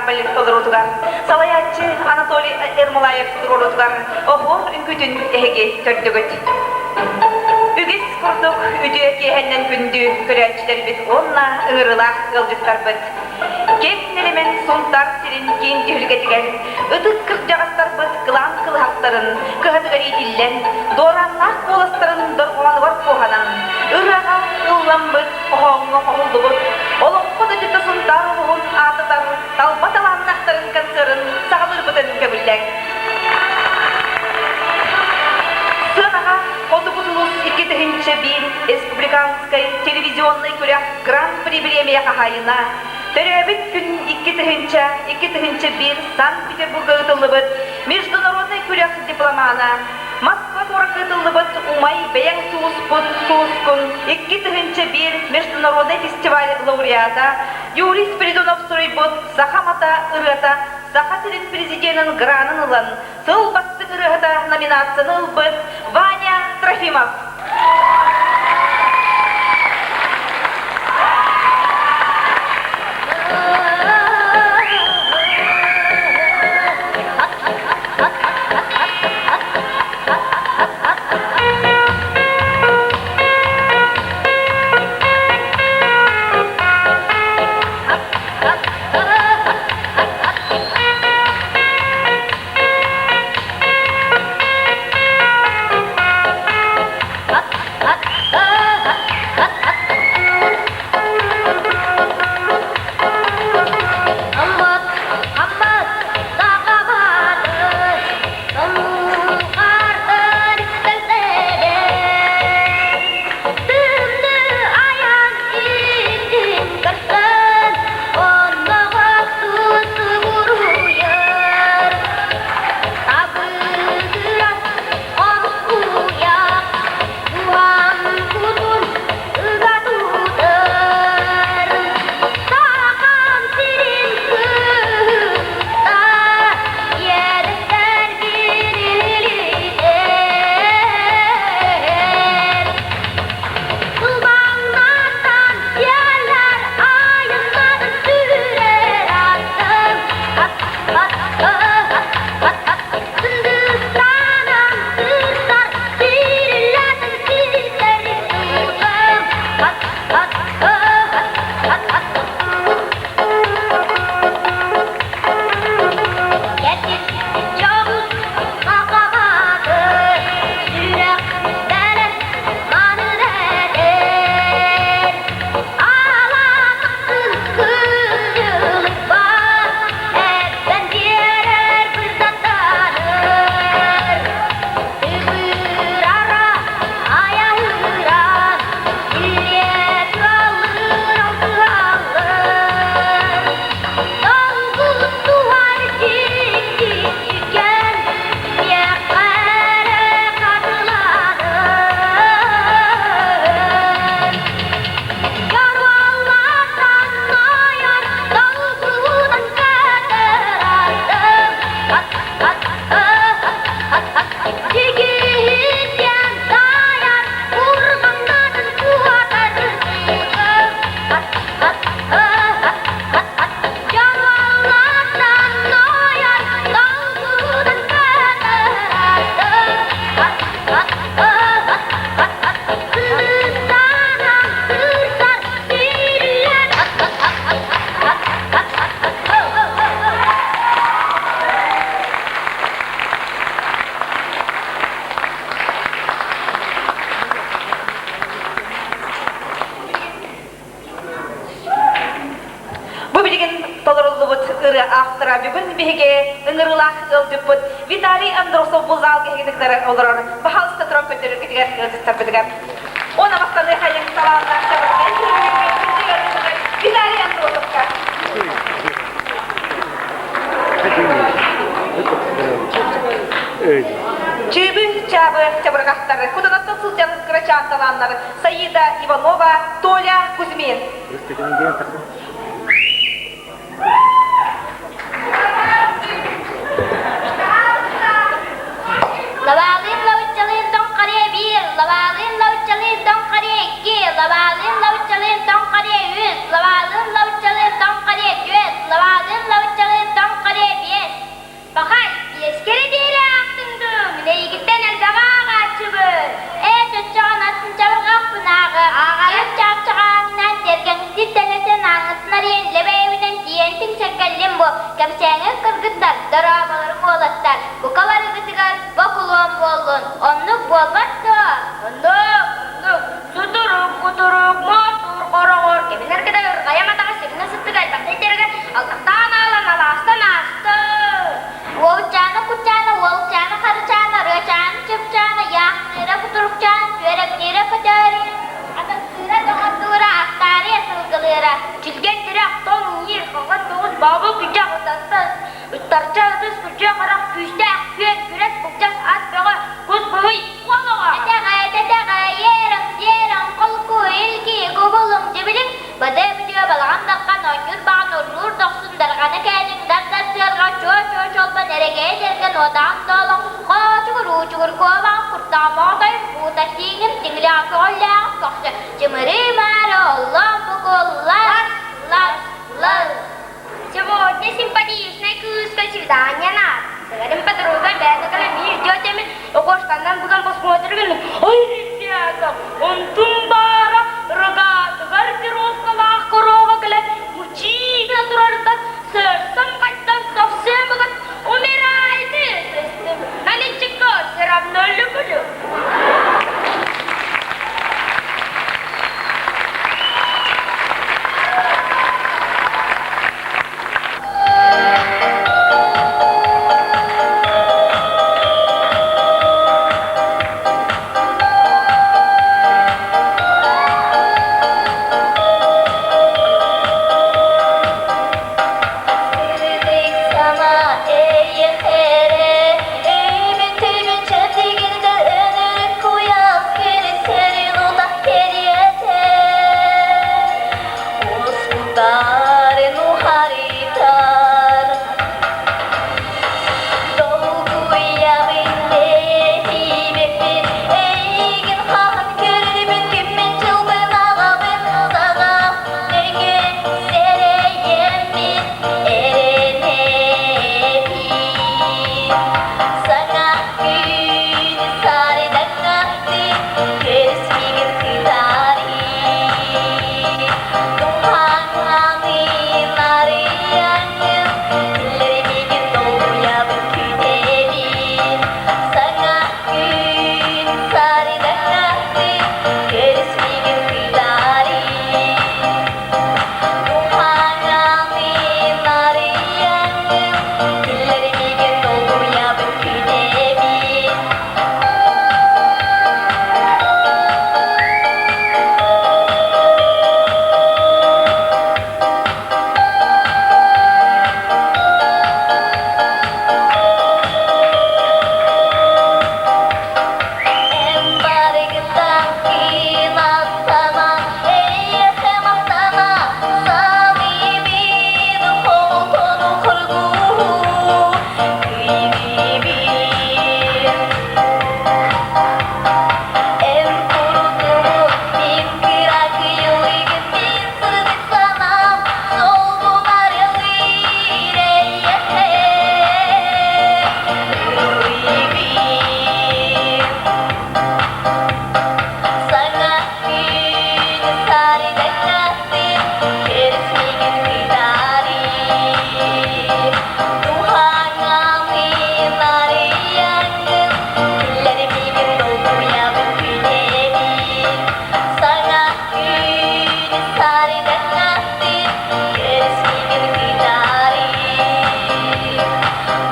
ансамбль толоруутугар салайааччы Анатолий Ермолаев туруоруутугар оһуор үҥкүүтүн эһиги көрдүгүт. Үгүс курдук үтүө киэһэннэн күндү көрөөччүлэрбит уонна ыҥырыылаах ыалдьыттарбыт. Кэм нэлэмэн Сунтаар сирин киин түһүлгэтигэр ытык кырдьаҕастарбыт кылаан кылыһахтарын кыһатыгар иитиллэн, дуорааннаах куоластарын дорҕоонугар куоһанан, ырыаҕа ылламмыт, хоһооҥҥо хоһуллубут, олоҥхо дойдута Сунтаар улууһун аатытар талба талааннаахтарын концерын саҕалыырбытын көҥүллээҥ. Сыанаҕа Хотугу сулус 2001 республиканскай телевизионнай күрэх Гран-при бириэмийэ хаһаайына, төрөөбүт күн 2000 2001 Санкт-Петербурга ыытыллыбыт международнай күрэх дипломана, Москва куоракка ыытыллыбыт Умай бэйэҥ сулуспут сулускун 2001 международнай фестиваль лауреата Юрий Спиридонов суруйбут «Саха мата ырыата» Саха сирин президенин гранын ылан, Сыл бастыҥ ырыаһыта номинацияны ылбыт Ваня Трофимов. Аммат, сахабатын, Тумхартан истэллэрин, Тымныы айан иттин көрсөн, Онноҕох тутугуруйар. Табыгыран омук Туһан кутун ыга тутар. Сахан сирин кыыһа иэдэстэр бирилитэр. Сылбаҥнатан сиэллэр айаннарын сүүрэр аттым. Сындыыстанан сырсар сирилэтин ситэр тутум. Кэтит дьоҕус хахабатын сүрэх бэлэс манын этэр. Алаатахтын кынньылыкпат, эбэн биэрэр бырдаттаныр. Тыгырара айаһыран, силлиэ туаллыр алтыһаллар. Долгутуһар дьикти түгэн, миэхэ эрэ хатыланар. Яраллартан нойор, долгунан көтөр атым. Дьигиһитиэн тайар, курҕамнатын куотар тыгым. Яраллартан нойор, долгунан көтөр атым. Сындыстанан сырсар сирлер. Бу билигин толоруллубут ырыа автора бүгүн биһиги ыҥырыылаах ыалдьыппыт Виталий Андросов бу залга иһигиттары олорор баһаалыста туран көрдөрөргүтүгэр ыалдьыттарбытыгар. Уонна бастаны хайын талааннаах Виталий Андросовка. Чыыбы чаабы чабырҕахтары кутанаттан сылдьан кырачаан талааннар Саида Иванова, Толя Кузьмин. Лабаалыын лабыччалыын тоҥ харыйа биир, лабаалыын лабыччалыын тоҥ харыйа икки, лабаалыын лабыччалыын тоҥ харыйа үс, лабаалыын лабыччалыын тоҥ харыйа түөрт, лабаалыын лабыччалыын Ааҕарым чаапчаҕаанынан тиэргэҥҥитин тэлэтэн ааҥҥытын арыйан илэ бэйэбинэн тиийэн тиҥсэргэллим бу. Кэпсээҥҥит кыргыттар, дорооболоруҥ уолаттар, бука барыгытыгар бокулуон буоллун, оннук буолбат дуо? Оннук, оннук, сутурук, кутурук, муотур, хороҕор, кэбинэр кыда ырҕайам атаҕа сиринэ сыттыга элбэхтик дэргэ алтахтаан аалан алаастан ааста. Уолчаана кутчаана, уолчаана харычаана, ырыачаана чыпчаана, яахтыыра кутурукчаан, түөрэктиирэ көтөөрү, атастыыра доҕордуура, аттаарыйа сылгылыыра. Чилгэн тирэх, тоҥ иир, хаҕын тоҕус, баабыл күдьэх, ытастас, ыттарча ытыс, күрдьэх харах, күүстээх күөн, күрэс, кылдьас, ат бөҕө, кус быһый, уол оҕо. Этэҕэ, тэтэҕэ, иэрэҥ, дьиэрэҥ, холку, илги, кубулуҥ, дьибилиҥ, бадыы бүтүө балаҕан даххан, оонньуур баҕан, урнуур дохсун, дарҕана кээлиҥ, дар-дар сыарҕа, чуо-чуо чолбон, эрэгэйэ дэргэн, уодаҕын доолоҥ, хоочугур, уучугур, куобаҕым, куртаҕым оҕотойум, буута тииҥим, тиҥилэҕэ көҕүллээҕим, көхсө, чымырыы маары, оллоон бугул, лас, лас, лас. Сегодня симпатичная кыыска свидание надо. Говорим подругам, бэйэтэ мир тетями, окошканан буган посмотрим, ой, ребята, онтун баара рогатыгар пировкалаах корова кэлэн мучиина турардан сырсан хаттан совсем быгат умирает Наличико все равно люблю. Эйигин хаһан көрөрбүн киммин дьылбын аҕабын саҕа нөҥүө сэрэйэммин эрэнэбин Саҥа күн сардаҥнаахтыы көрүс миигин кытары Духаҥҥын арыйаҥҥын Киллэр миигин долгуйабын күүтэбин Саҥа күн сардаҥнаахтыы көрүс миигин кытары Духаҥҥын арыйаҥҥын Киллэр миигин долгуйабын күүтэбин Эн барыгыттан кынаттанан, эйиэхэ махтана саныыбын, холтону хоргуу кыйдыыбын. Эн курутумун мин кыракыйылыгын мин сырдык санаам солбунар ылыыр эйиэхэ ыллыыбын. Саҥа күн сардаҥнаахтыы көрүс миигин кытары Духаҥҥын арыйаҥҥын Киллэр миигин долгуйабын күүтэбин Саҥа күн сардаҥнаахтыы көрүс миигин кытары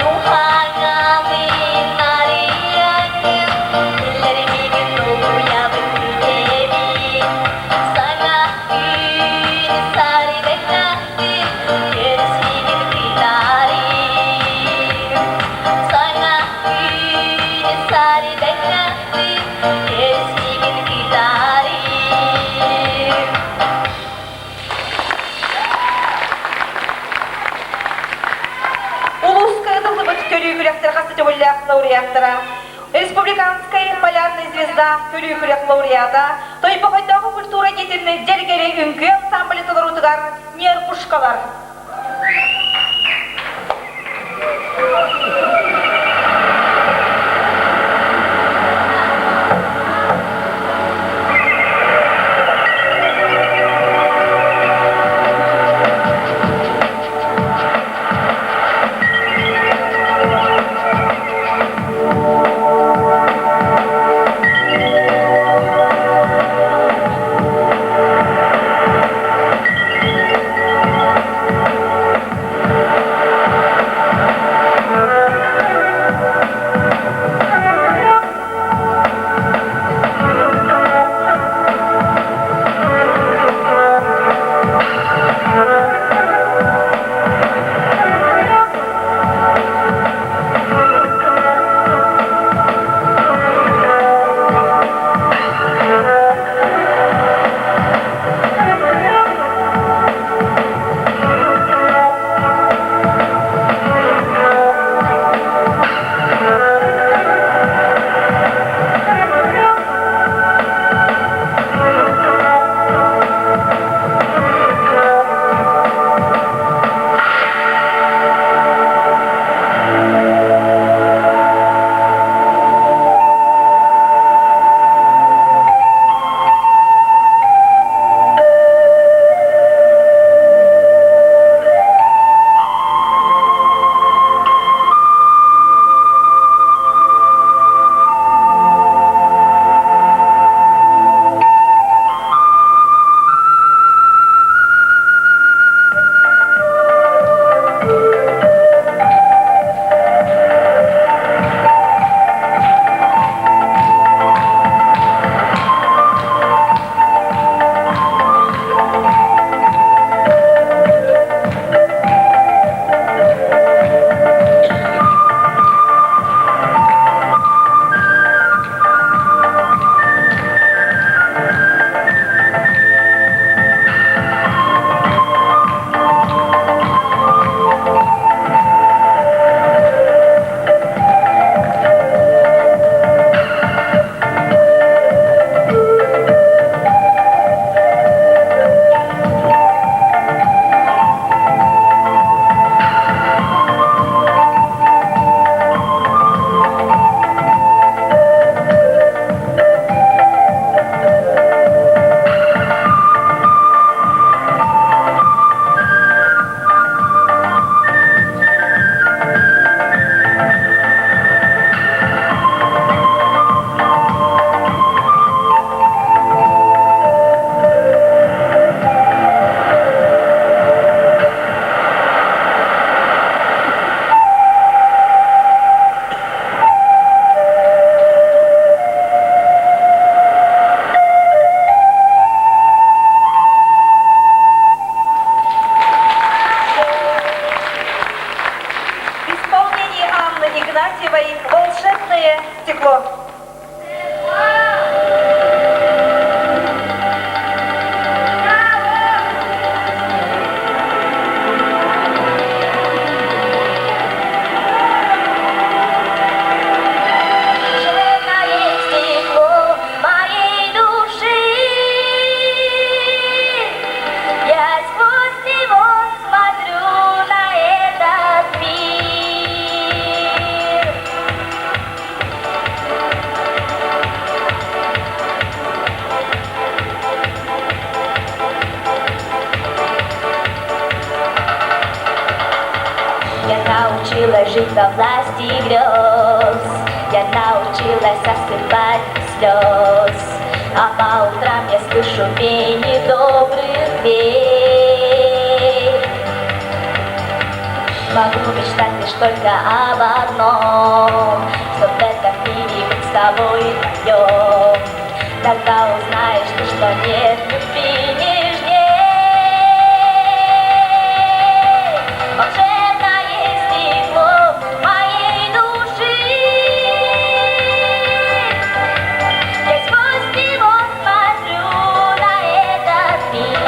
Духаҥҥын арыйаҥҥын Киллэр миигин долгуйабын күүтэбин Саҥа күн сардаҥнаахтыы көрүс миигин кытары Саҥа күн сардаҥнаахтыы көрүс миигин кытары Улууска ытыллыбыт көрүү күрэхтэр хас да төгүллээх лауреаттара, Республиканская полярная звезда көрүү күрэх лауреата, Тойбохойдооҕу культура дьиэтин Дьэргэри үҥкүү ансамблы толоруутугар Нерпушкалар. Игнатьевой «Волшебное стекло». Волшебное стекло моей души, Я сквозь него смотрю на этот мир. Я научилась жить во власти грез, Я научилась осыпать слез, А по утрам я слышу пение добрых фей. Могу мечтать лишь только об одном, Чтоб в этом мире быть с тобой вдвоем. Тогда узнаешь ты, что нет любви нежней. Волшебное стекло моей души, Я сквозь него смотрю на этот мир.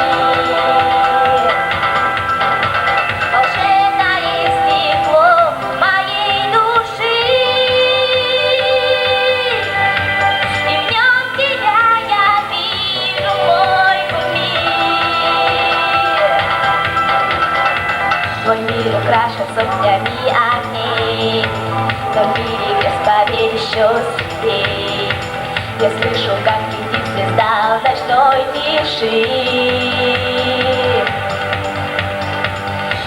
Волшебное стекло моей души, И в нем тебя я вижу, мой кумир. Твой мир украшен сотнями огней, В том мире, где поверь еще светлей. Я слышу, как летит звезда в ночной тиши.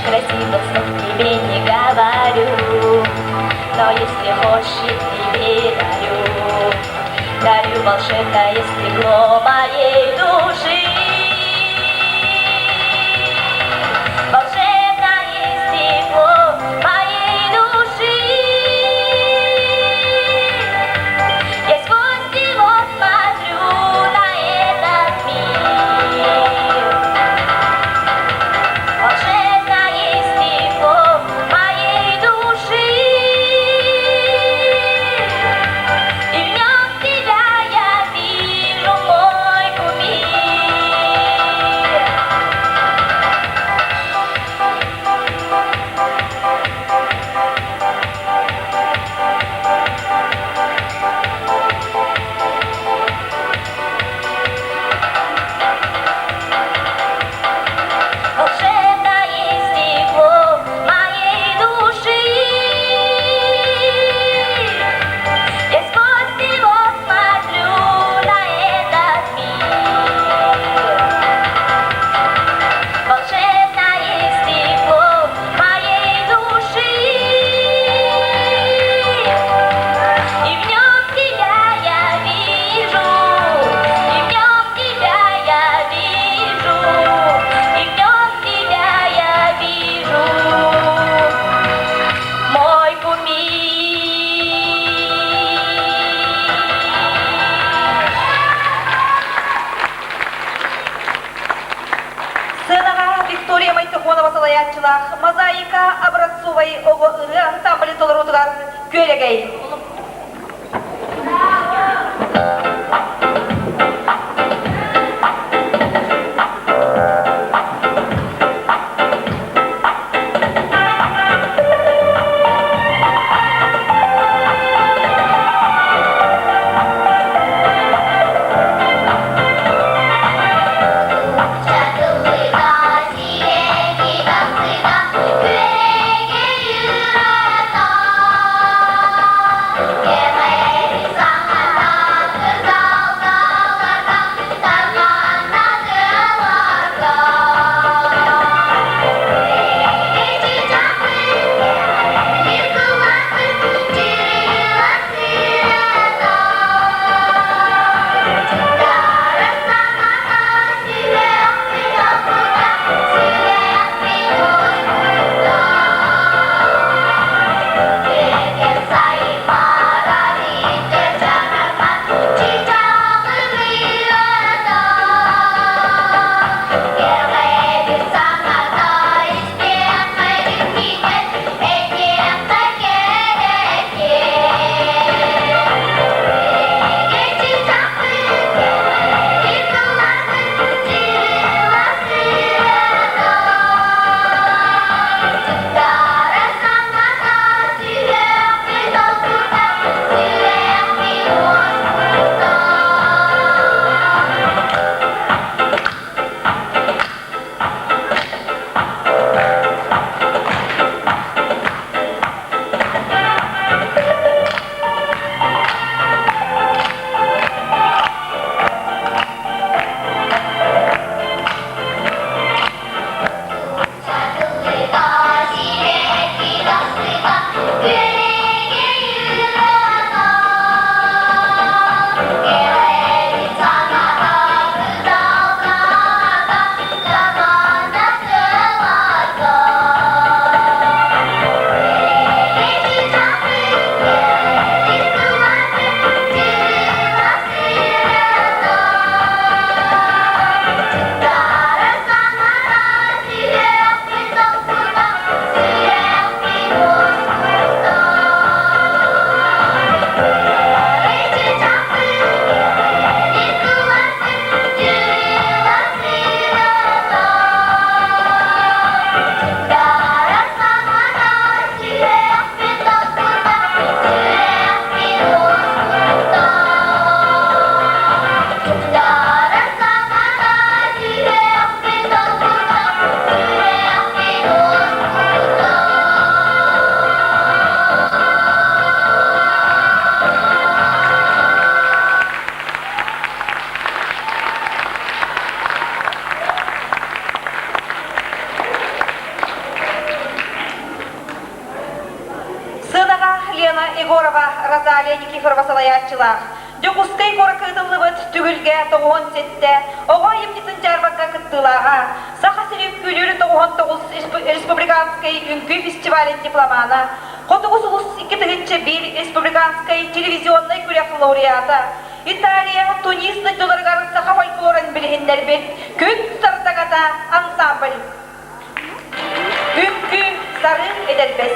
Красивых слов тебе не говорю, Но если хочешь, я тебе дарю. Дарю волшебное стекло моей души. Волшебное стекло моей души. Я сквозь него смотрю на этот мир. Волшебное стекло моей души. И в нем тебя я вижу, мой кумир. Волшебное стекло моей души. Я сквозь него смотрю на этот мир. Волшебное стекло моей души. И в нем тебя я вижу, и в нем тебя я вижу, и в нем тебя я вижу, мой кумир. Сценаҕа Виктория Майтыхонова салайааччылаах «Мозаика образцовай оҕо ырыа ансамблын толоруутугар Күөрэгэй. Чатылыга сиэки тахсыга күөрэгэй ырыата. Никифорова, Розалия Никифорова салайааччылаах Дьокуускай куоракка ыытыллыбыт түгүлгэ 97 оҕо айымньытын дьаарбаҥка кыттыылааҕа, Саха сирин үҥкүүлүүр 99 республиканскай үҥкүү фестивалын дипломана, Хотугу сулус 2001 республиканскай телевизионнай күрэх лауреата, Италия, Тунис дойдуларыгар саха фольклорун билиһиннэрбит Күн сардаҥата ансамбль. Үҥкүү сары эдэрбэс.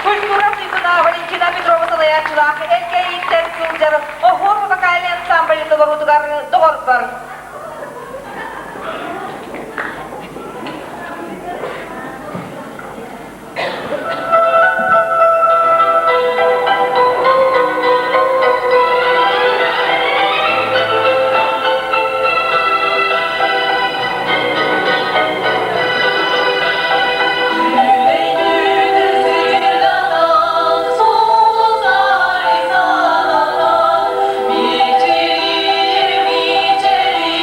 Культура туйгуна Валентина Петрова салайааччылаах Эркээйиттэн сылдьар Оһуор вокальнай ансамбль толоруутугар доҕорбор. Сулусай сананан, Мичилир, мичилир.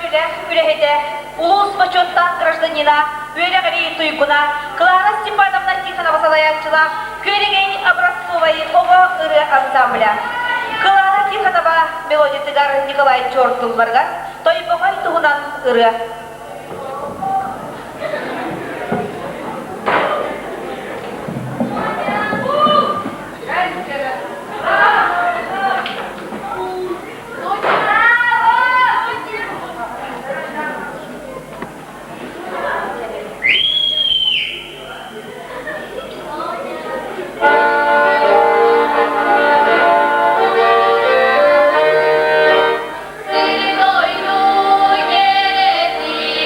үтүөлээх үлэһитэ, улуус бочуоттаах гражданина, үөрэҕирии туйгуна Клара Степановна Тихонова салайааччылаах Күөрэгэй образцовай оҕо ырыа ансамбля. Клара Тихонова мелодиятыгар Николай Чор тылларыгар Тойбохой туһунан ырыа. Сири дойду кэрэтин.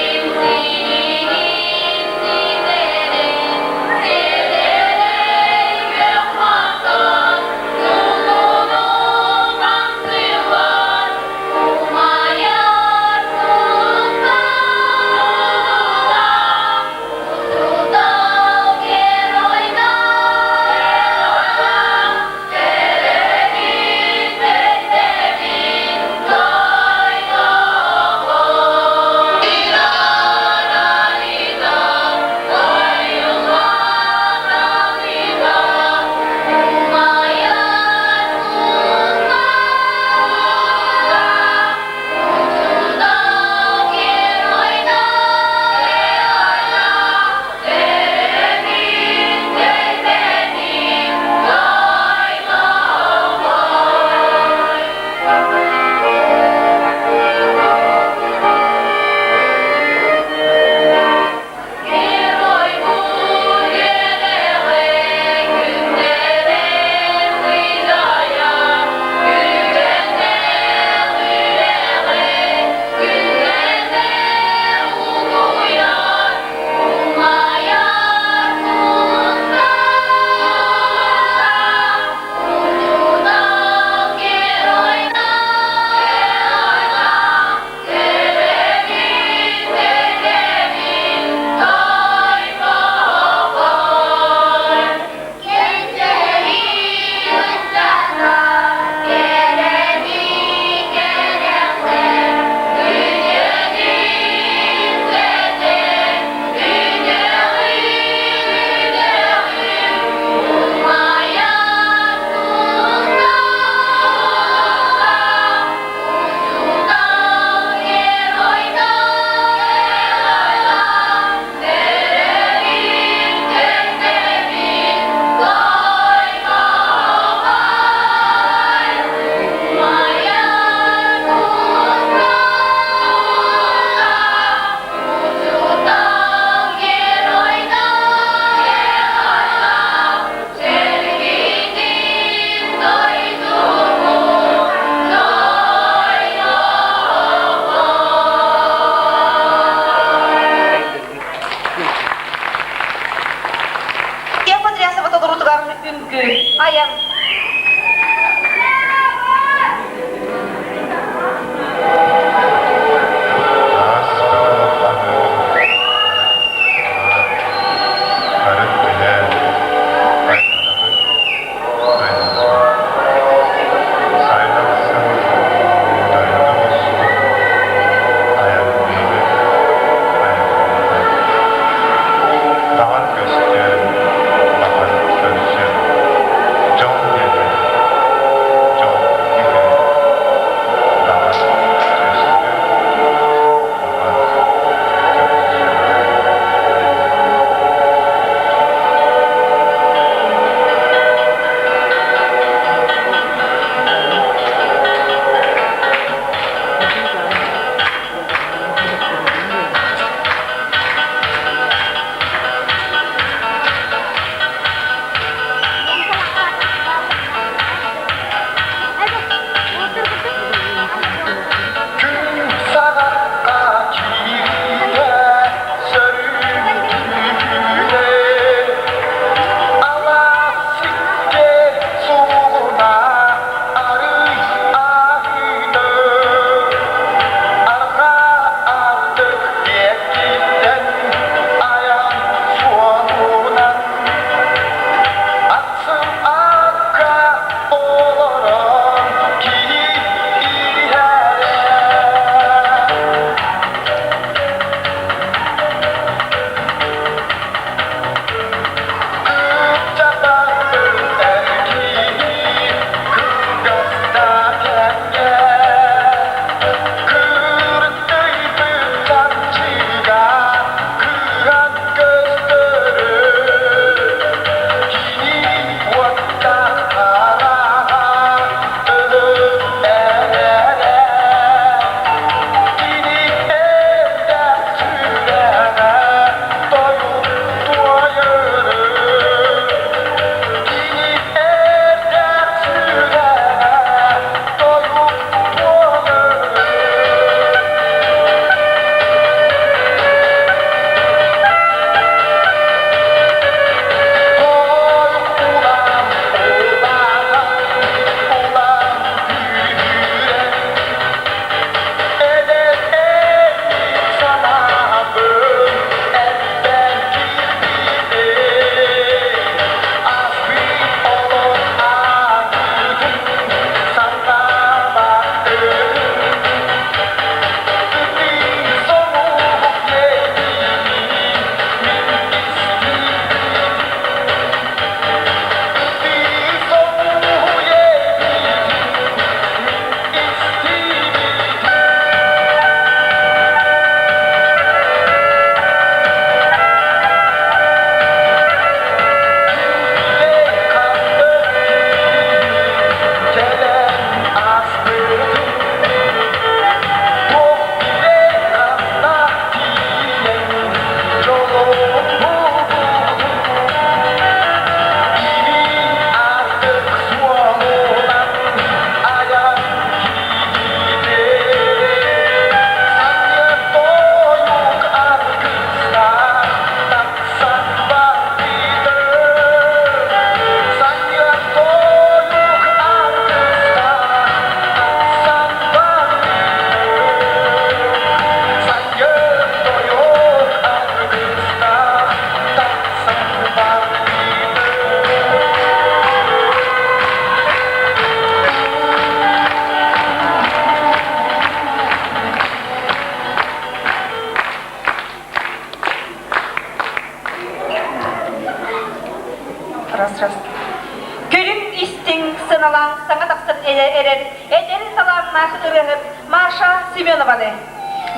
талааннаах ырыаһыт Маша Семенованы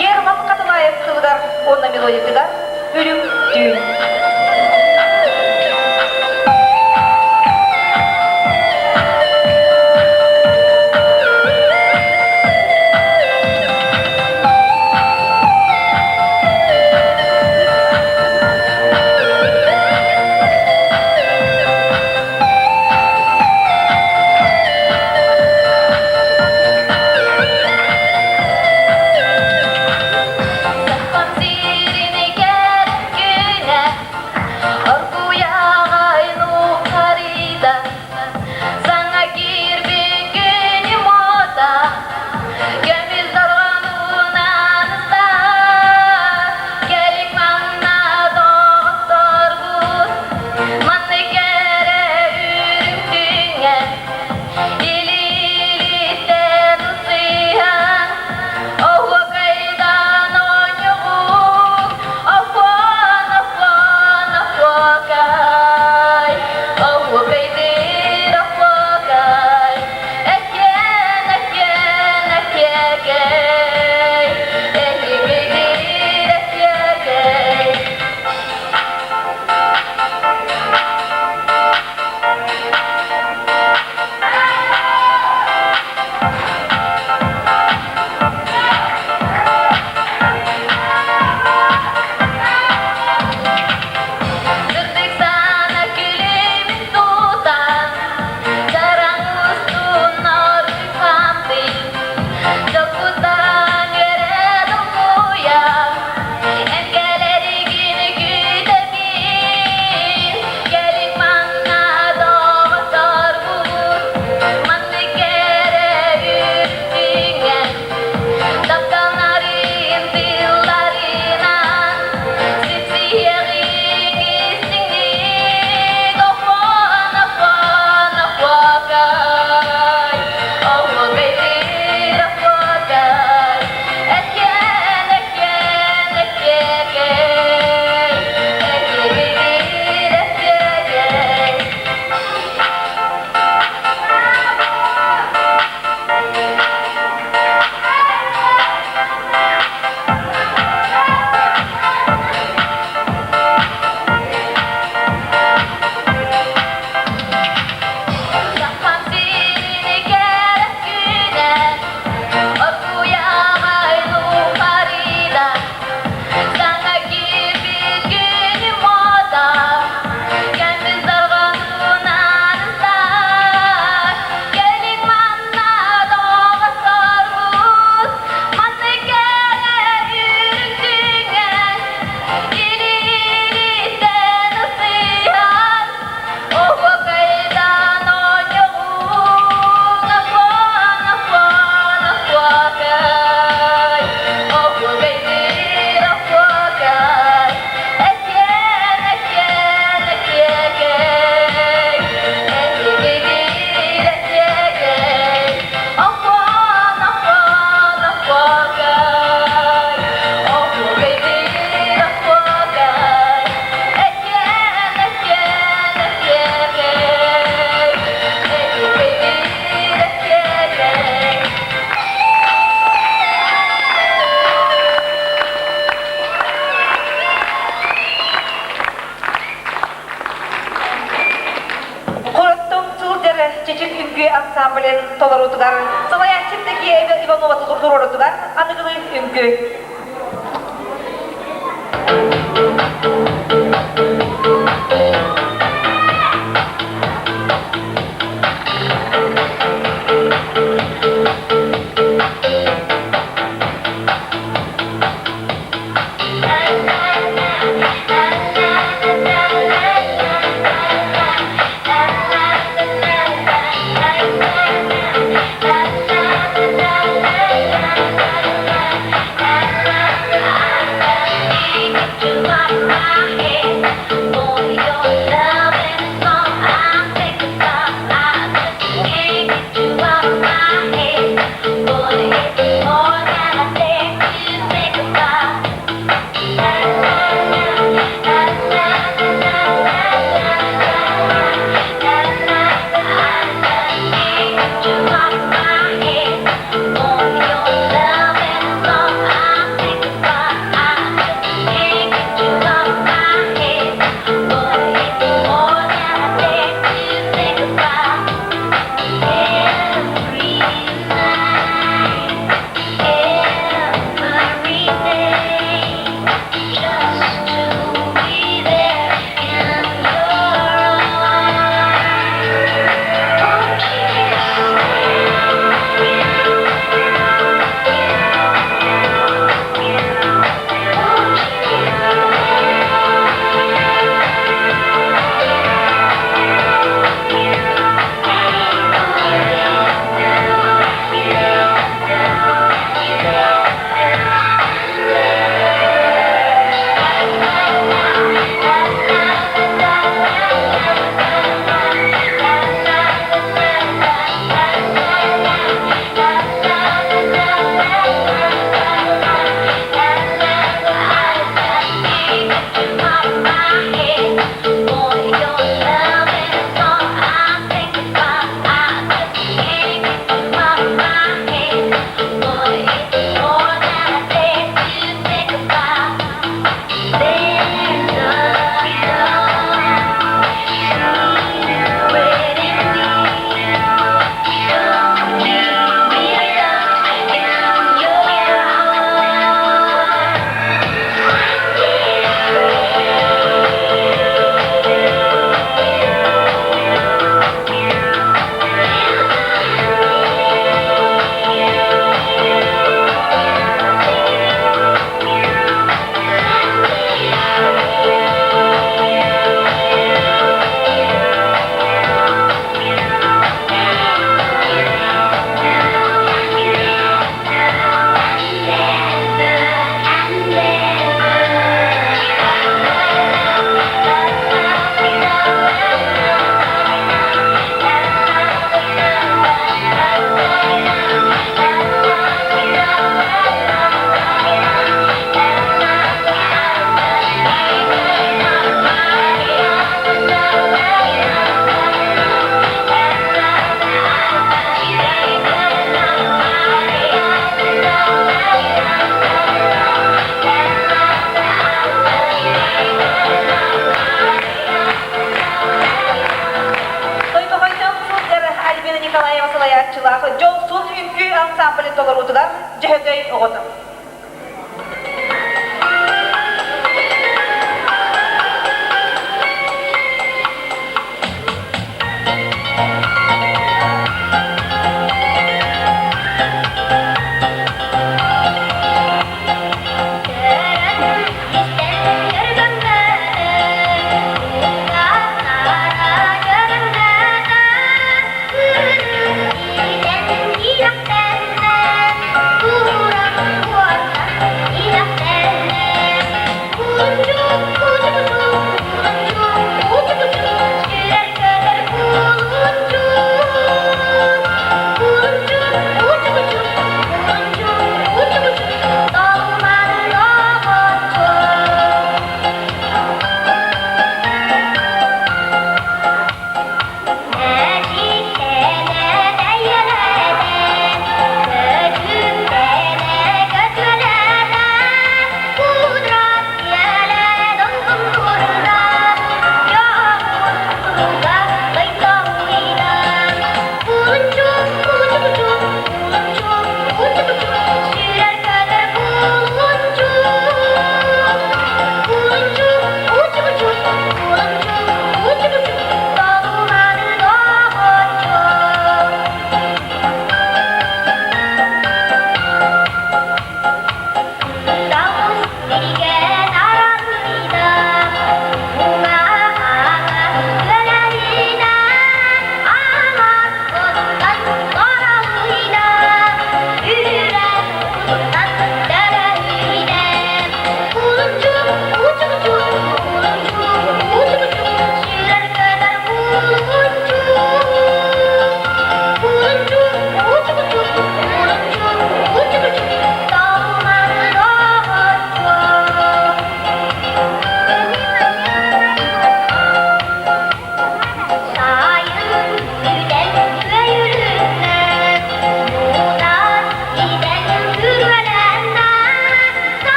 Герман Хатылаев тылыгар уонна мелодиятыгар Үрүҥ түүн. Сахам сиринигэр күнэ Оргуйаҕай нухарыйда Саҥа киирбит күнүм уота Көмүс дорҕоонунан ыстар Кэлиҥ манна доҕотторбут Маннык эрэ үрүҥ күҥҥэ Илиилиттэн ылсыһан Оһуокайдаан оонньоҕуҥ Оһуон, оһуон, оһуокай Оһуокайдыыр оһуокай Эһиэн, эһиэн, эһиэкэй Эһиэкэйдиир эһиэкэй. Сырдык саана күлүмүн тутан, Чараҥ устун оргуй хаамтый, Дьолбуттан үөрэ долгуйа, Эн кэлэригин күүтэбин, Кэлиҥ манна доҕотторбут, Маннык эрэ үрдүҥҥэ Тапталларын тылларынан Сипсиһиэҕиҥ истиҥник Оһуон, оһуон, оһуокай Оһуокайдыыр оһуокай Эһиэн, эһиэн, эһиэкэй Эһиэкэйдиир эһиэкэй. Сахам сиригэр күнэ Оргуйаҕай нухарыйда Саҥа киирбит күнүм уота Көмүс дорҕоонунан ыстар Кэлиҥ манна доҕотторбут Маннык эрэ үрүҥ түҥҥэ Илиилиттэн ылсыһан Оһуокайдаан оонньоҕуҥ Оһуон, оһуон, оһуокай Оһуокайдыыр оһуокай Эһиэн, эһиэн, эһиэкэй Эһиэкэйдиир эһиэкэй Оһуон, оһуон, оһуокай Оһуокайдыыр оһуокай Эһиэн, эһиэн, эһиэкэй Эһиэкэйдиир эһиэкэй. Куруттум сылдьар Чэчир үҥкүү ансамблын толоруутугар салайааччы Евдокия Иванова туруорутугар аныгылыы үҥкүү. La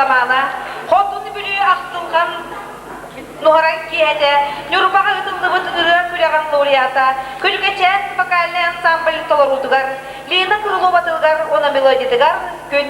меломана, Хотун Бүлүү ахтылҕан Нуһараҥ киэһэтэ Ньурбаҕа ыытыллыбыт ырыа күрэҕин лауреата Күлүкэчээн вокальнай ансамбль толоруутугар Лина Крылова тылыгар уонна мелодиятыгар күн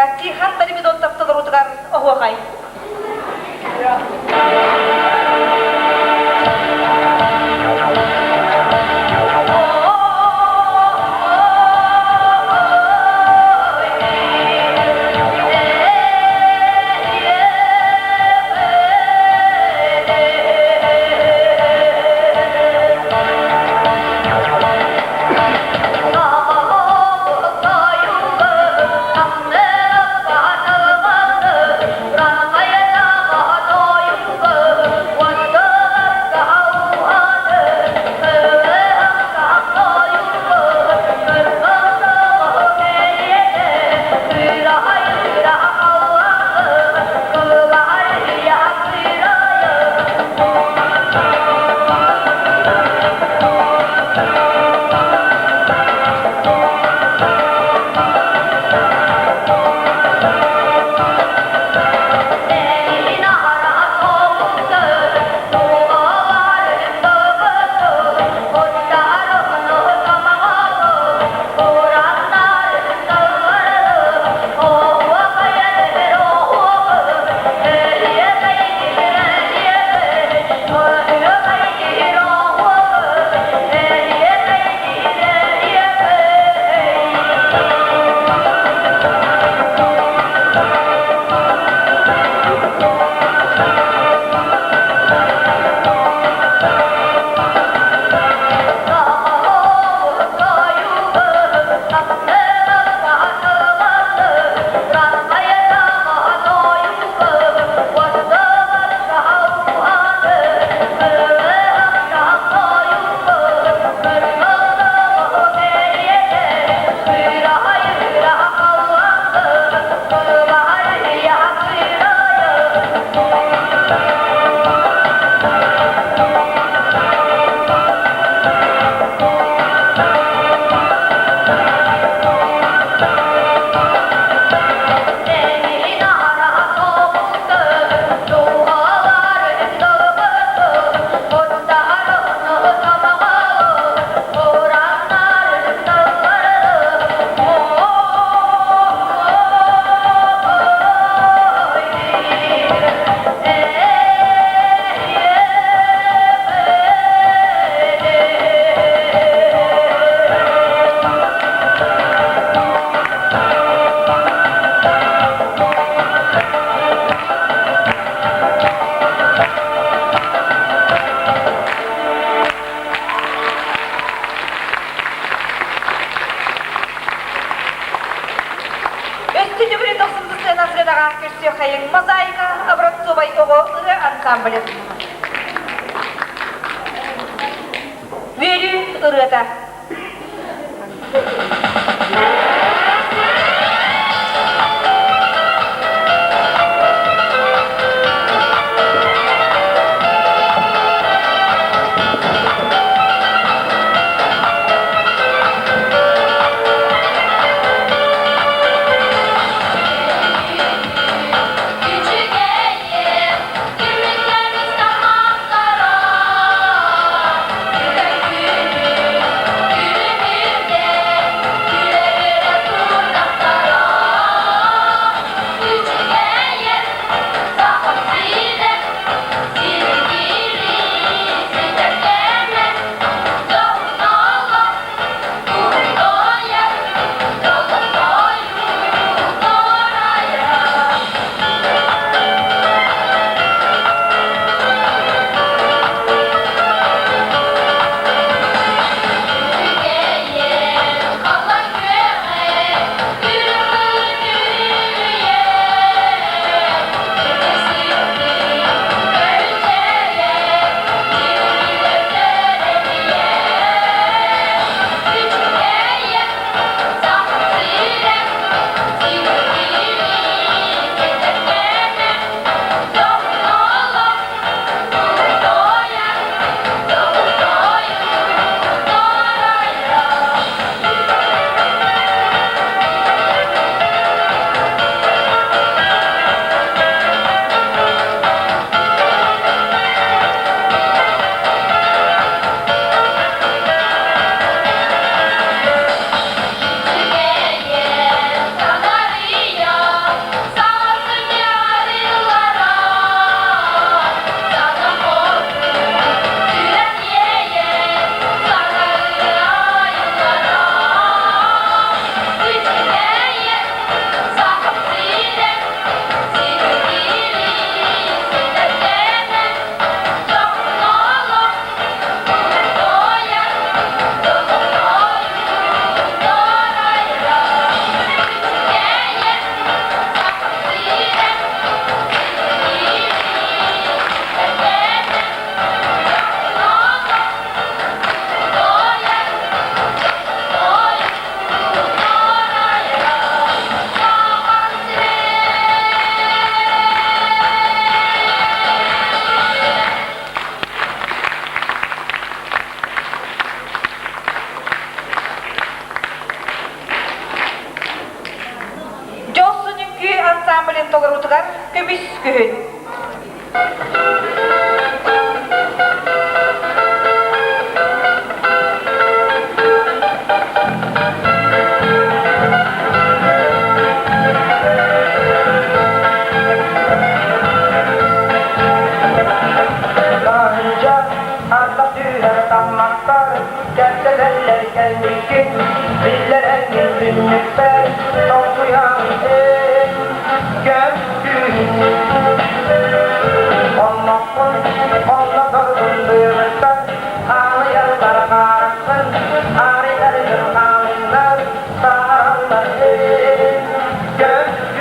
салайааччыта Тихон Дормидонтов толоруутугар оһуохай. Өстү төгүрүн тохсунду сценасыгадаҕа көрсүөххэйиҥ мозаика образцовай оҕо ырыа ансамблын. Үөрүү ырыата. Үчүгэйим, күммүттэрбит тамахтара, күлэн күлүм, күлүмүрдэ, күлэ-үөрэ. толоруутугар Көмүс күһүн. Таһырдьа ардах түһэр таммахтар кэпсэтэллэр кэнникин биллэрэн түннүкпэр толкуйан эн көмпүн Оннохпун онноторбун быыбыттан хаалыйаллар хаарахпын аарыйдарыгар хаалыннар саһараллар эн көмпүн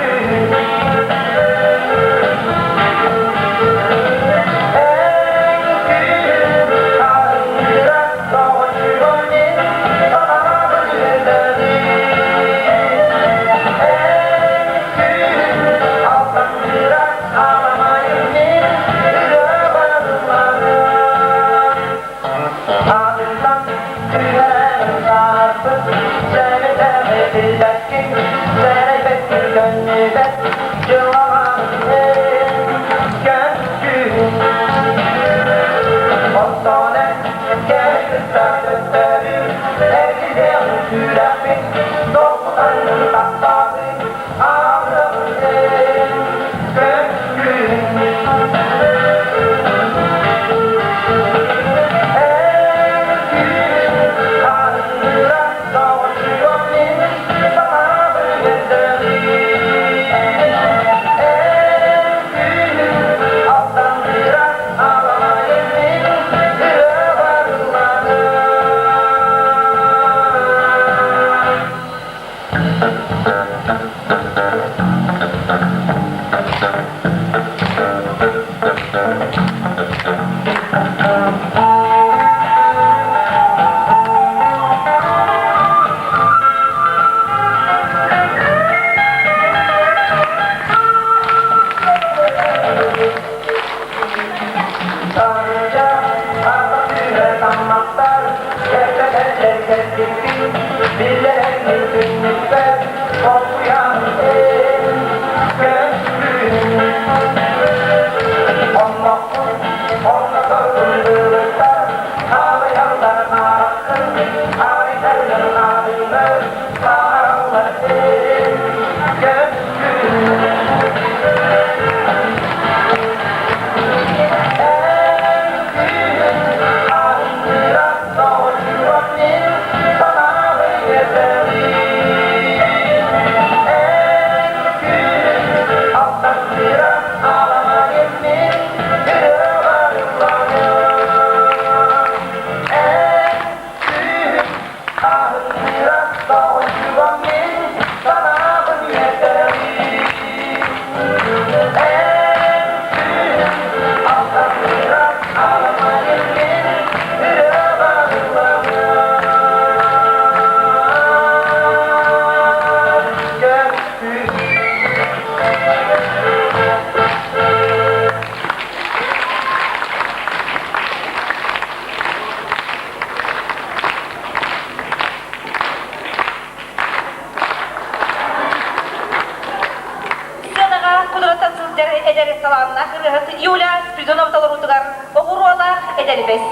Сыанаҕа кудуратан сылдьар эдэр талааннаах ырыаһыт Юля Спиридонова толоруутугар оҕуруолаах эдэрбэс.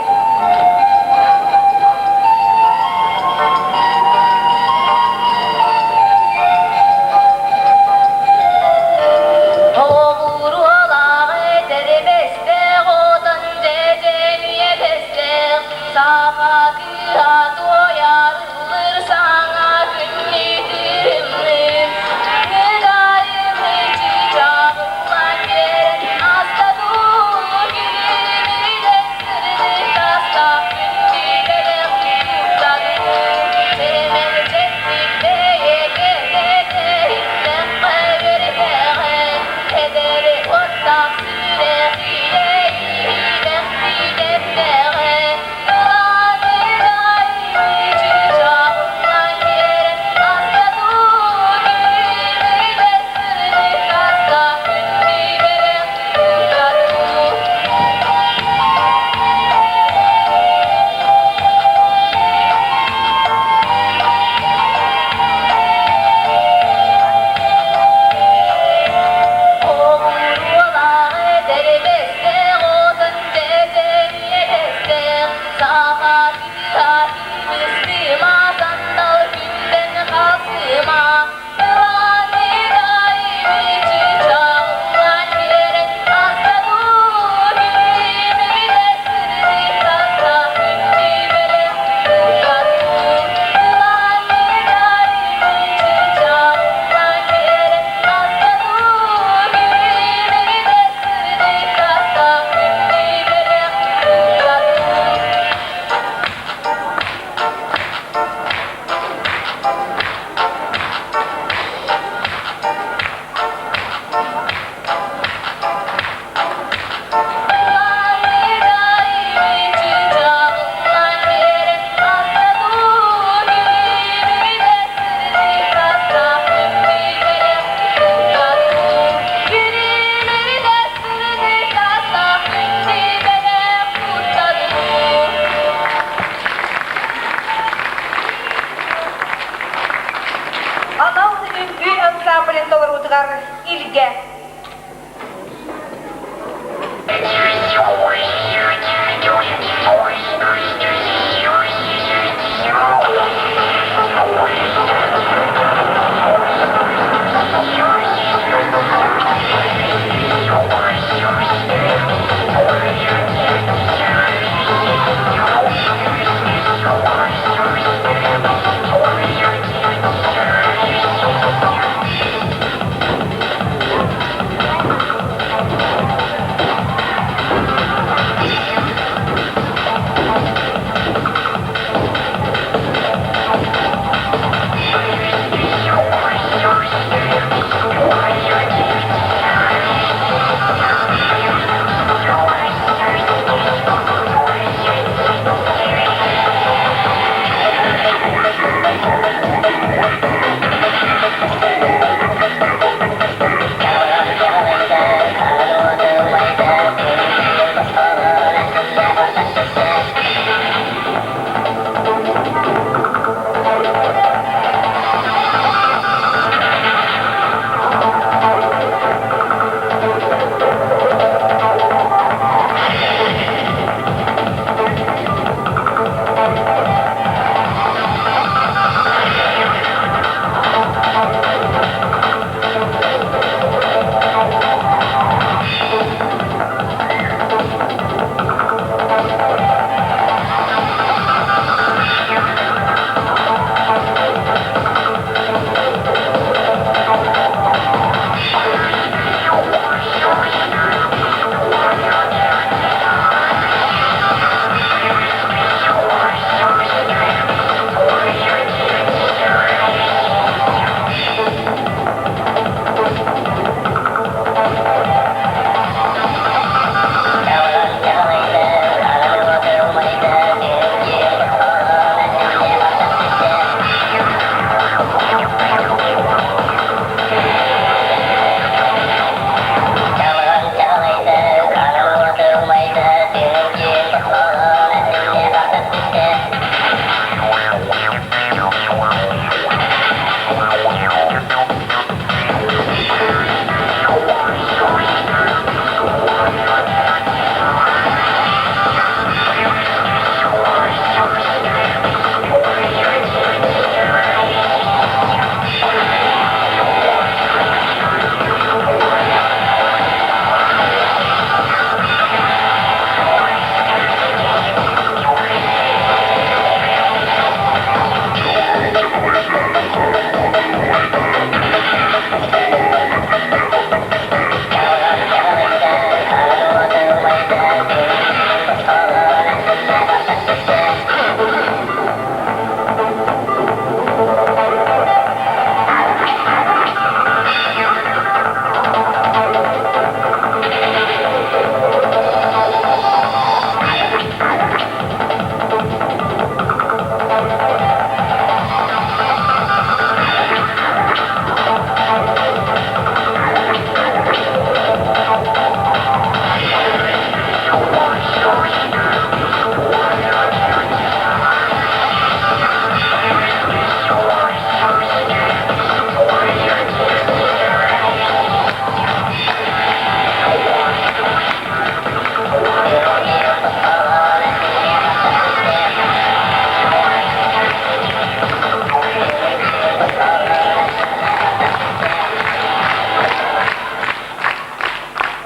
Оҕуруолаах этэрбэстээх отон дьэдьэн үйэдэстээх саха кыыһа туойар ыллыр саҥа күннүү тырымныыр Кыдайымы чыычааҕыллан биэрэн аста дуу.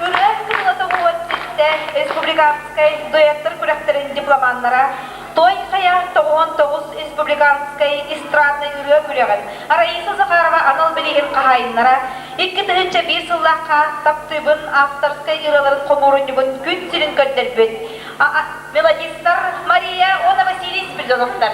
Ырыа кытыла 97 республиканскай дуэттар күрэхтэрин дипломаннара Той хайа 99 республиканскай эстраднай ырыа күрэҕин Раиса Захарова анал билиһин хаһаайыннара 2001 сыллаахха Таптыыбын авторскай ырыаларын хомуурунньугун күн сирин көрдөрбүт мелодистар Мария уонна Василий Спиридоновтар.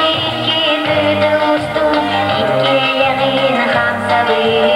Икки устун, икки айаҕын хамсабын.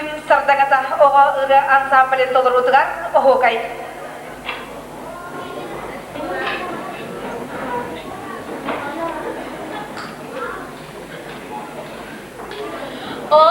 Күн сардаҥата оҕо ырыа ансамблын толоруутугар оһуокай. О,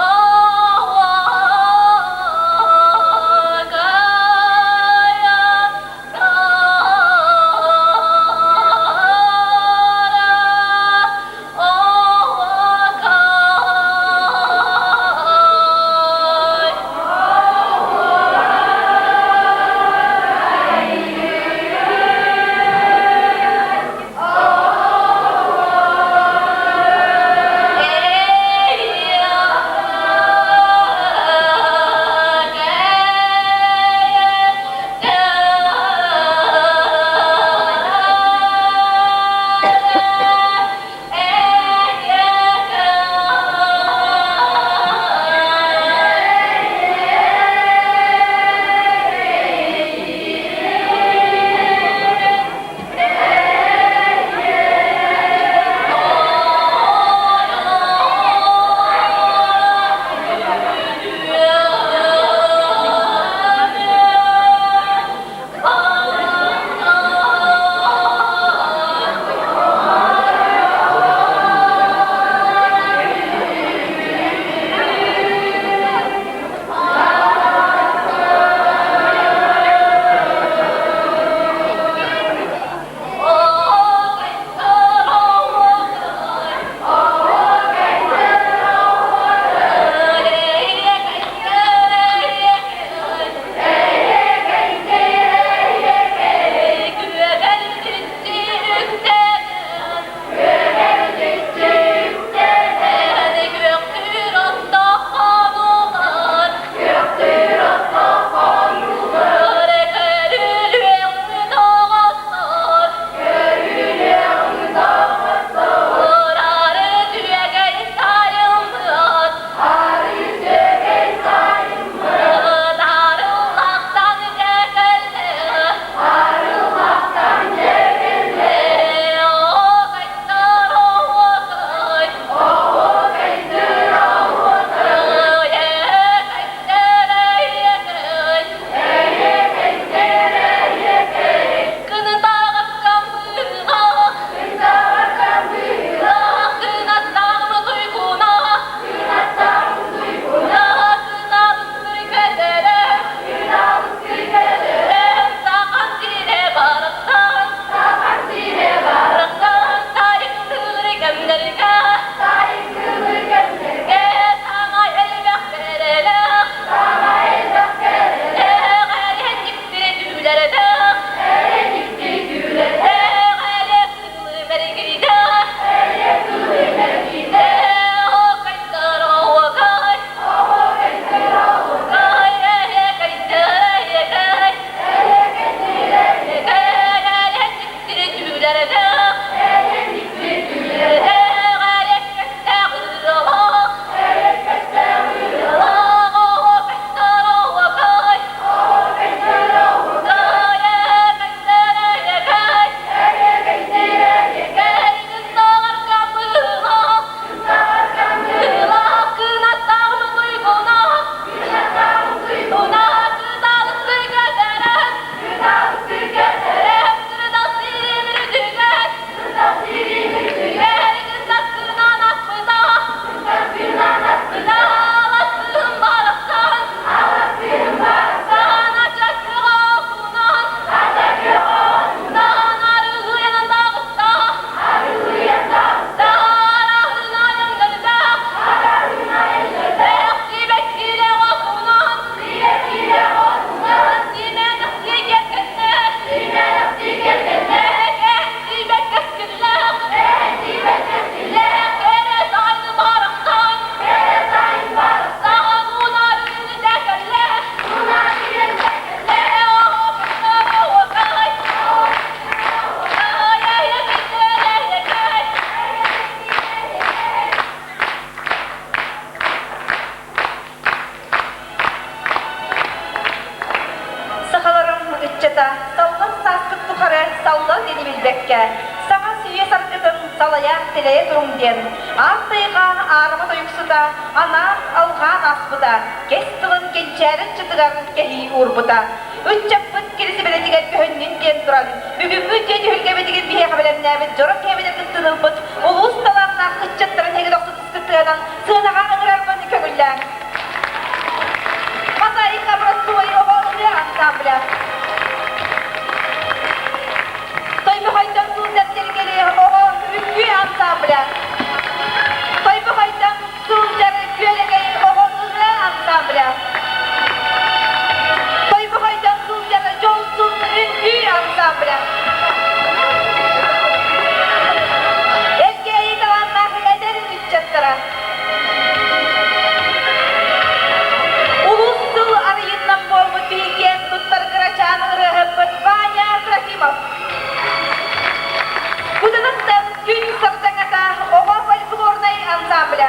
салайа тэлэйэ туруҥ диэн аар тайҕа аарыма тойуксута анаан алҕаан ааспыта, кэс тылын кэнчээри ыччатыгар кэһии уурбута. Ыччаппыт кирисибэлэтигэр көһүннүн диэн туран, бүгүҥҥү дьиэ түһүлгэбитигэр биһиэхэ бэлэмнээбит дьоро киһибитин кыттыыны ылбыт улуус талааннаах ыччаттарын эһиги дохсун сыанаҕа ыҥырарбын көҥүллээҥ. Мозаика образцовай оҕо ырыа ансамбля. Тойбохойтон сылдьар сэргэли оҕо үҥкүү ансамбля. Тойбохойтон сылдьар күөлэгэй оҕо ырыа ансамбля. Тойбохойтон сылдьар Дьолсун үҥкүү ансамбля. Эркээйи талааннаах эдэр ыччаттара. Улуус сыл арыйыннан буолбут биһиги туттар кырачаан ырыаһыппыт Ваня Трофимов. Кутанаттан күн сардаҥата оҕо фольклорнай ансамбля.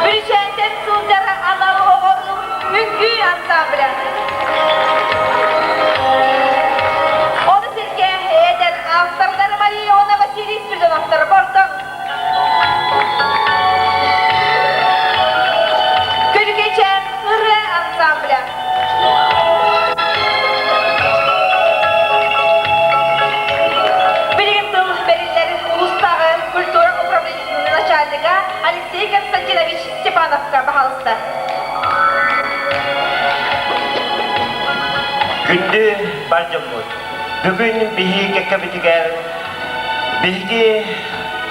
Бүрүчээнтэн сылдьар анал оҕо үҥкүү ансамбля. Ону сэргэ эдэр автордар Мария уонна Василий Спиридоновтар Бордоҥ. Күлүкэчээн ырыа ансамбля. Билигин тыл бэриллэр улуустааҕы культура управлениетын начальнига Алексей Константинович Степановка баһаалыста. Күндү бар дьоммут, бүгүн биһиги кэккэбитигэр биһиги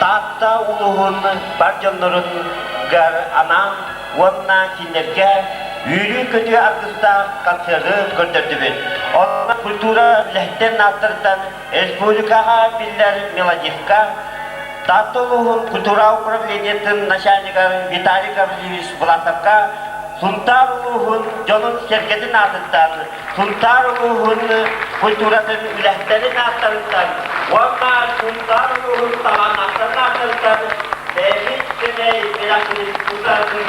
Таатта улууһун бар дьонноругар анаан уонна кинилэргэ үөрүү-көтүү аргыстаах концерты көрдөрдүбүт. Онно культура үлэһиттэрин ааттарыттан республикаҕа биллэр мелодистка, Таатта улууһун культура управлениетын начальнигар Виталий Гаврильевич Власовка Сунтаар улууһун дьонун-сэргэтин аатыттан, Сунтаар улууһун культуратын үлэһиттэрин ааттарыттан уонна Сунтаар улууһун талааннаахтарын ааттарыттан бэйэбит сэмэй бэлэхпитин тутарбын.